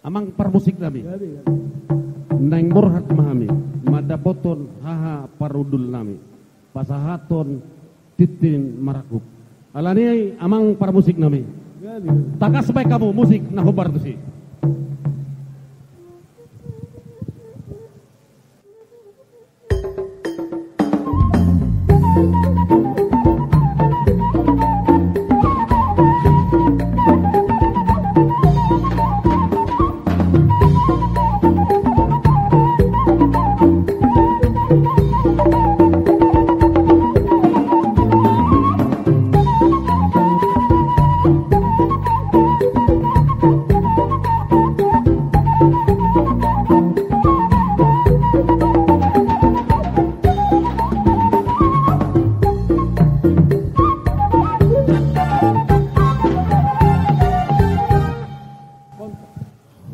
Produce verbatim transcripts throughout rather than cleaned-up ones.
Amang parmusik nami, naeng borhat ma hami mandapothon haha parhundul nami, pasahathon tintin marangkup. Alani i amang parmusik nami, tangkas bahen hamu musik na hombar tusi.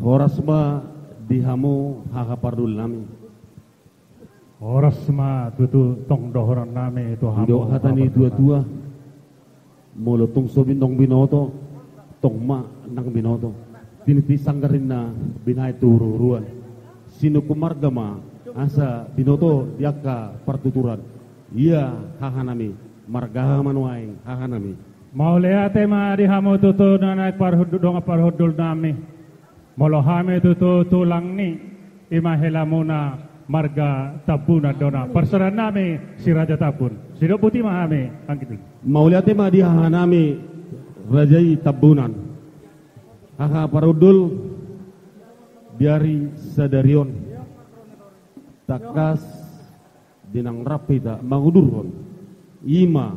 Horas ma di hamu haha parhundul nami. Horas ma tutu tong dohonon nami tu hamu. Didok hata ni tua-tua, molo tung so binoto, tong ma nang binoto. Tiniti sanggar ninna binahen tu huruhuruan. Sinungkun marga ma asa binoto di angka partuturan. Ia haha nami, marga aha ma nuaeng haha nami? Mauliate ma di hamu tutu na naeng parhundul, dongan parhundul nami. Molo hami tutu tulang ni, i ma helamuna marga Tambunan do na. Parsaoran nami si Raja Tambun. Sidok boti ma hami anggiat. Mauliate ma di haha nami raja i Tambunan. Haha parhundul, di ari sadari on tangkas di naung rap hita mangudurhon, i ma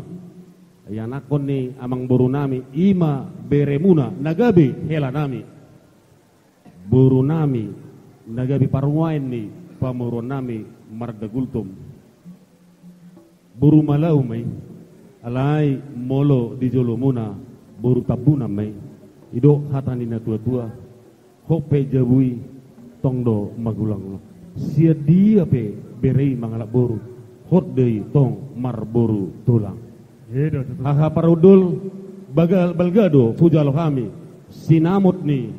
ianakhon ni amangboru nami, i ma beremuna na gabe hela nami, boru nami na gabe parumaen ni pamoruon nami marga Gultom. Boru Malau ma i. Alai molo di jolomuna boru Tambunan ma i. Didok hata ni na tua-tua, hot pe jabu i tong do magulang. Sian dia pe bere i mangalap boru, hot do i tong marboru tulang. Haha parhundul, balga do hujalo hami sinamot ni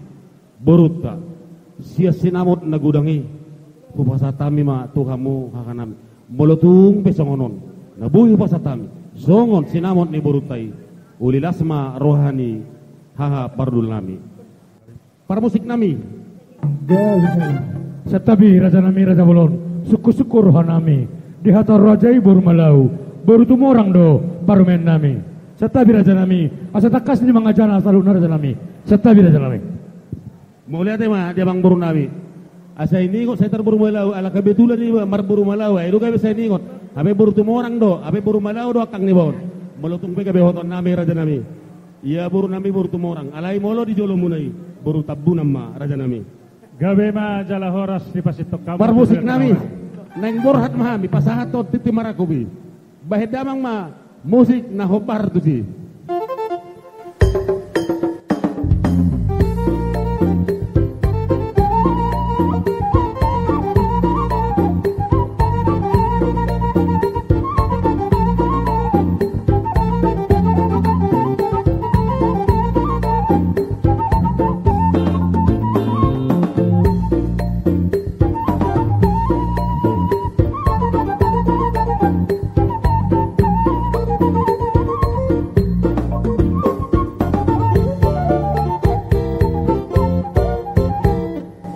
borunta. Sian sinamot na godang i hupasahat hami ma tu hamu haha nami. Molo tung pe songon on na boi hupasahat hami songon sinamot ni borunta i, uli las ma roha ni haha parhundul nami. Parmusik nami. Santabi raja nami, raja bolon. Sungkun-sungkun roha nami di hata raja i boru Malau, boru Tumorang do parumaen nami. Santabi raja nami, asa tangkas ni mangajana saluhutna raja nami. Santabi raja nami. Mauliate ma di amangboru nami. Asa iningot sai tar boru Malau, ala kebetulan iba marboru Malau, ai do gabe sai iningot. Hape boru Tumorang do, hape boru Malau do angkang niba on. Molo tung pe gabe hoton nami raja nami, ia boru nami boru Tumorang. Alai molo di jolomuna i boru Tambunan ma raja nami. Gabe ma jala horas dipasintong hamu. Parmusik nami, naeng borhat ma hami pasahathon tintin marangkup i. Bahen damang ma musik na hombar tusi.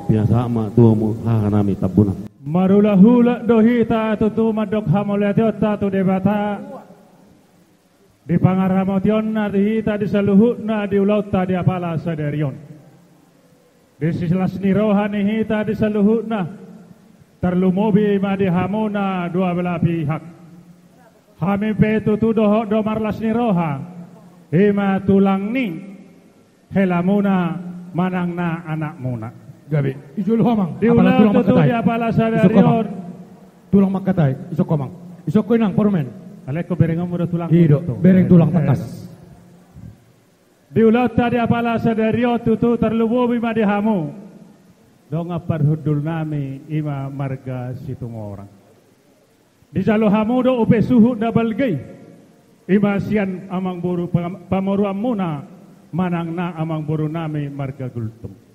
Pinasa ma tu hamu haha nami Tambunan. Marulak-ulak do hita tutu mandok hamauliateonta tu Debata di pangaramotionna di hita di saluhutna di ulaonta di apala sadari on. Di silas ni roha ni hita di saluhutna, tarlumobi ma di hamuna dua belah pihak. Hami pe tutu dohot do marlas ni roha, i ma tulang ni helamuna manang na anakmuna. Gabe. Ijolo ho amang. Di ulaon tutu di apala sadari on. Tulang mangkatai, isongko amang. Isongko inang parumaen. Alai ingkon berengonmu do tulang. I do, bereng tulang tangkas. Di ulaonta di apala sadari on tutu tarlumobi ma di hamu dongan parhundul nami, i ma marga Situmorang. Dijalo hamu do upa suhut na balga i, i ma sian amangboru pam-, pamoruonmuna manang na amangboru nami marga Gultom.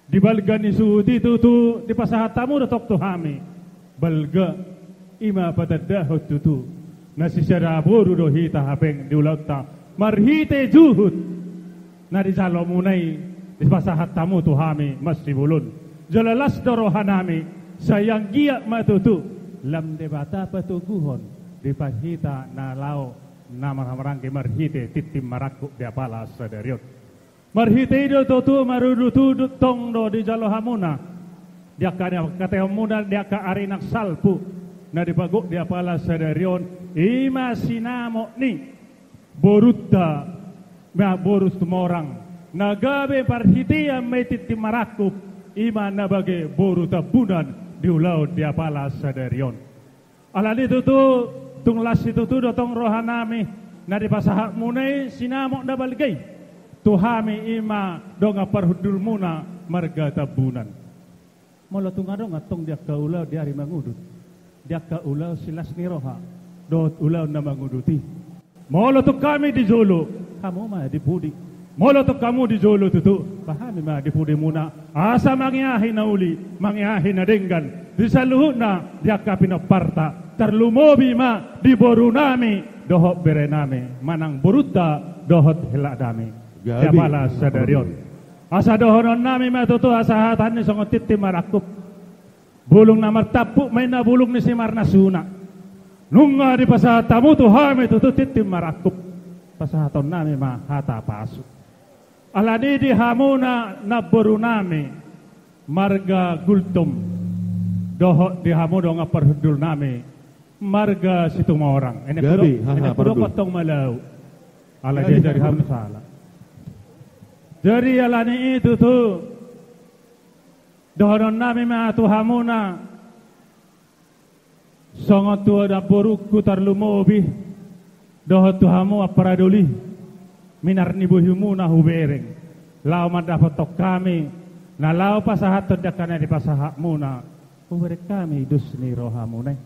Di balga ni suhut i tutu dipasahat hamu do tong tu hami balga, i ma patandahon tutu na sisada boru do hita hape di ulaonta marhite juhut na dijalo muna i. Dipasahat hamu tu hami masibolon, jala las do rohanami, sai anggiat ma tutu lam Debata patoguhon di hita na laho na marhahamaranggi marhite tintin marangkup di apala sadari on. Marhite i do tutu marudutudut tong do dijalo hamuna di angka ni angka teonmuna di angka ari na salpu na dipagok di apala sadari on, i ma sinamot ni borunta, ma boru Situmorang, na gabe parhitean ma i tintin marangkup, i ma na bage boru Tambunan di ulaon di apala sadari on. Alani tutu, tung las situtu do tong rohanami na dipasahat muna i sinamot na balga i tu hami, i ma dongan parhundulmuna marga Tambunan. Molo tung adong antong di angka ulaon di ari mangudut, di angka ulaon silas ni roha dohot ulaon na mangudut i, molo tung hami di jolo, hamu ma di pudi. Molo tung hamu di jolo tutu, ba hami ma di pudimuna, asa mangeahi na uli, mangeahi na denggan di saluhutna di angka pinomparta, tarlumobi ma di borunami dohot berenami manang borunta dohot helaknami di apala sadari on. Asa dohononnami ma tutu, asa hata ni songon tintin marangkup, bulung na martampuk ma inna bulung ni simarnasuna. Nunga dipasahat hamu tu hami tutu tintin marangkup, pasahatonnami ma hata pasu. Alani di hamu na namborunami marga Gultom dohot di hamu dongan parhundulnami marga Situmorang, enek hudok, enek hudok antong ma lau. Alai dia jadi hamu sala. Jadi alani i tutu dohononnami ma tu hamuna songon tu namborungku tarlumobi dohot tu hamu ampara doli, minar ni bohimuna hubereng laho mandapothon hami na laho pasahathon di angka na dipasahatmuna, hubereng hami dos ni rohamuna i.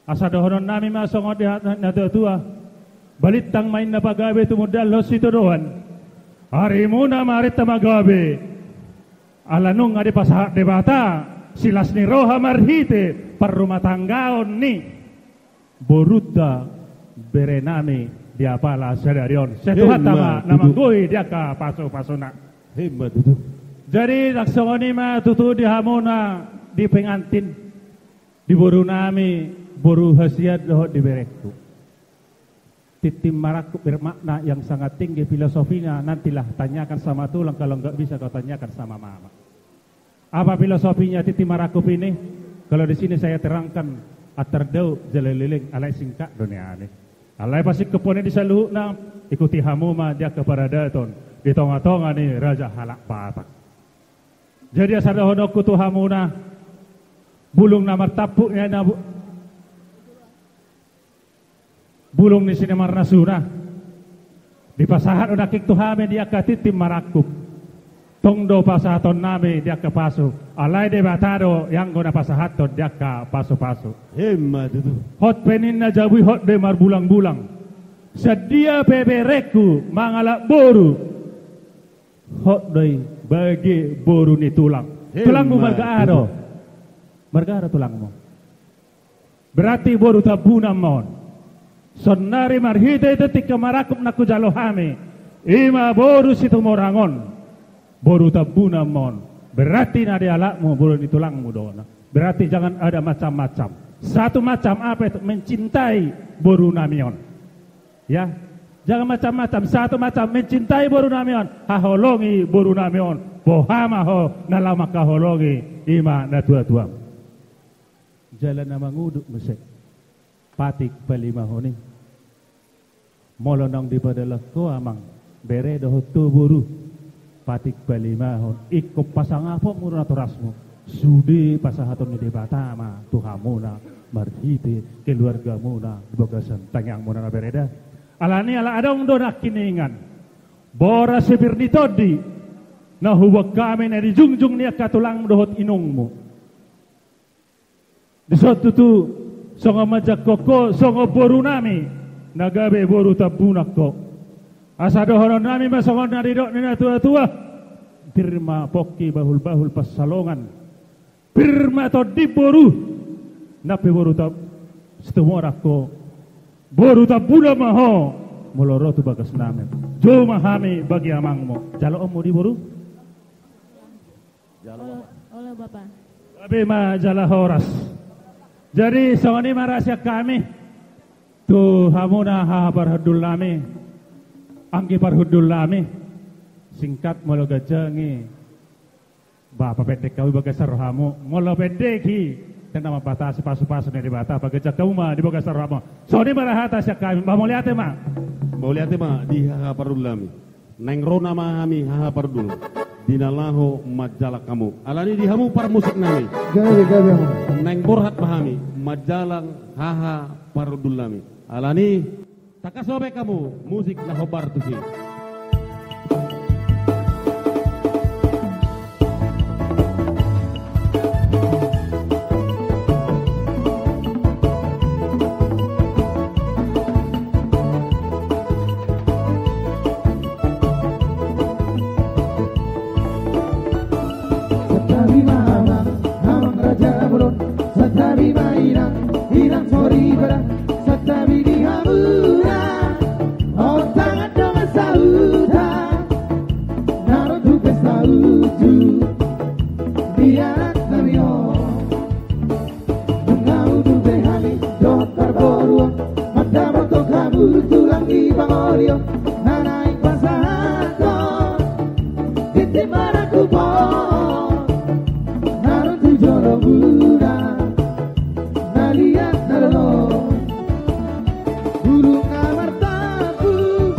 Asa dohononnami ma songon di hata ni natuatua: Balintang ma inna pagabe, tumundalhon sitadoan, arimuna ma arinta ma gabe. Ala nunga dipasahat Debata silas ni roha marhite parrumatanggaon ni borunta berenami di apala sadari on. Sai Tuhanta ma na manggohi di angka pasupasuna. Jadi ndang songon i ma tutu di hamuna di pengantin, di borunami, boru hasian dohot di berengku. Tintin marangkup bermakna yang sangat tinggi filosofinya, nantilah tanyakan sama tulang kalau nggak bisa kau tanyakan sama mama. Apa filosofinya tintin marangkup ini? Kalau di sini saya terangkan, atar dao jala leleng, alai singkat do nian i. Alai pasingkophon i di saluhutna, ikuti hamu ma di angka paradaton di tongatonga ni raja halak Batak. Jadi asa dohononku tu hamuna, bulung na martampuk inna bu-, bulung ni simarnasuna, dipasahat do nangkin tu hami di angka tintin marangkup. Tong do pasahatonnami di angka pasu, alai Debata do ianggo na pasahathon di angka pasupasu. Emma tutu. Hot pe ninna jabu i, hot do i marbulangbulang. Sian dia pe berengku mangalap boru, hot do i bage boru ni tulang. Tulangmu marga aha do? Marga aha do tulangmu? Berarti boru Tambunan ma on. Saonari marhite tintin marangkup na hujalo hami, i ma boru Situmorang on, boru Tambunan ma on. Berarti na dialapmu boru ni tulangmu do na. Berarti jangan ada macam-macam. Satu macam apa itu? Mencintai borunami on. Ya, jangan macam-macam, satu macam, mencintai borunami on, haholongi borunami on, boha ma ho na laho mangkaholongi i ma natuatuam. Jala na mangudut muse, patik palimahon i. Molo naung dipadalan ho amang, bere dohot ho boru, patik palimahon, ingkon pasangaponmu do natorasmu. Sude pasahaton ni Debata ma tu hamuna marhite keluargamuna di bagasan tangiangmuna na bereda. Alani ala adong do nangkiningan boras si pir ni tondi na huboan hami na dijungjung ni angka tulangmu dohot inongmu. Dison tutu songon manjangkon ho songon borunami na gabe boru Tambunan ho. Asa dohononnami ma songon na nidok ni natuatua: Pir ma pongki bahul-bahul pansalongan. Pir ma tondi boru. Nang pe boru ta-, Situmorang ho. Boru Tambunan ma ho. Molo ro tu bagas nami, jou ma hami bagi amangmu. Jalo on mudi boru. Jalo, Bapa. Gabe ma jala horas. Jadi songon i ma ra sian hami tu hamuna haha parhundul nami, anggi parhundul nami. Singkat molo ganjang i, ba, papendek hamu di bagasan rohamu. Molo pendek i, tenang ma, batas pasu-pasu ni Debata, paganjang hamu ma di bagasan rohamu. Songon i ma ra hata sian hami, ba, mauliate ma. Mauliate ma di haha parhundul nami. Naeng ro nama hami haha parhundul di na laho manjalang hamu. Alani di hamu parmusik nami. Gabe, gabe, Amang. Naeng borhat ma hami manjalang haha parhundul nami. Alani, tangkas ma baen hamu musik na hombar tusi. Santabi ma amang, amang raja bolon. Santabi ma inang, inang soripada. Santabi di hamuna, on tangan dongan sahuta, na ro tu pesta uju di anak nami on. Nunga udur be hami dohot parboruon, mandapothon hamu tulang di pangolion, na naeng pasahathon tintin marangkup on, na ro tu jolo muna, na liat na lolo. Bulung na martampuk,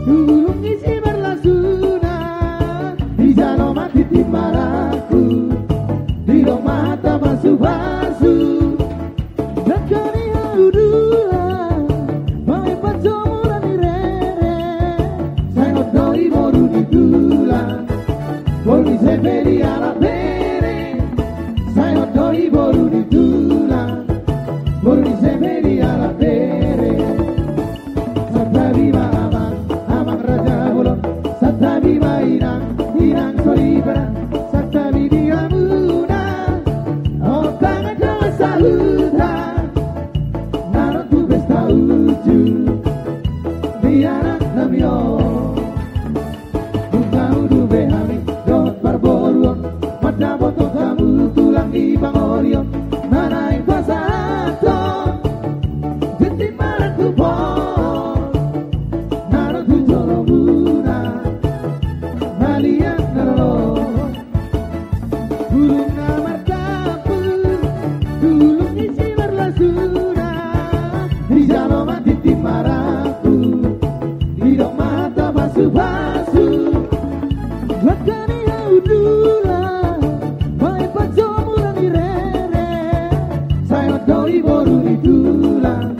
bulung ni simarlasuna, dijalo ma tintin marangkup, didok ma hata pasu-pasu. Dangka ni hau dulang, baen panjomuran ni rere. Sai on do i boru ni tulang, boru ni Semperi ala bere. Sai on do i boru ni tulang, boru ni Semperi ala bere. Santabi ma amang, amang raja bolon. Santabi ma inang, inang soripada. Santabi di hamuna, on tangan dongan sahuta, na ro tu pesta uju di anak nami on. Nunga udur be hami dohot parboruon, mandapothon hamu tulang di pangolion, na naeng pasahathon tintin marangkup on, na ro tu jolo muna, na liat na lolo. Bulung na martampuk, bulung ni simarlasuna, dijalo ma tintin marangkup, didok ma hata pasu-pasu. Dangka ni hau dulang, baen panjomuran ni rere. Sai on do i boru ni tulang,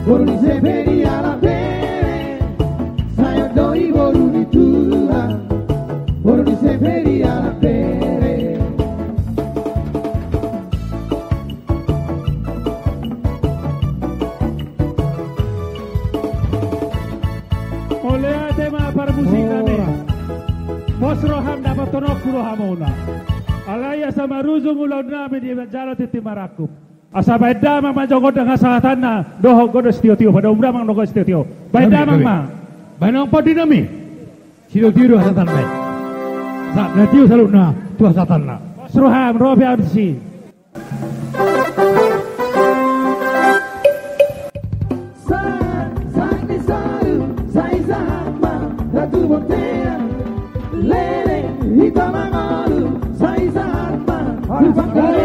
boru ni Semperi ala bere. Sai on do i boru ni tulang, boru ni Semperi ala bere. Mauliate ma parmusik nami. Horas. Pos roham, dapothononku do hamuna. Alai asa marujung ulaon nami di manjalo tintin marangkup. Asa baen damang ma jo gondang hasahatanna, dohot gondang sitio-tio, padomu damang dohot sitio-tio. Baen damang ma. Gabe, gabe. Baen damang pandi nami. Sitio-tio do hasahatanna i. Sahat na tio saluhutna tu hasahatanna. Pos roham, ro pe ahu disi. Sahat, sahat ni solu, sai sahat ma Ratu Bontean. Leleng hita mangolu, sai sahat ma tu pangkal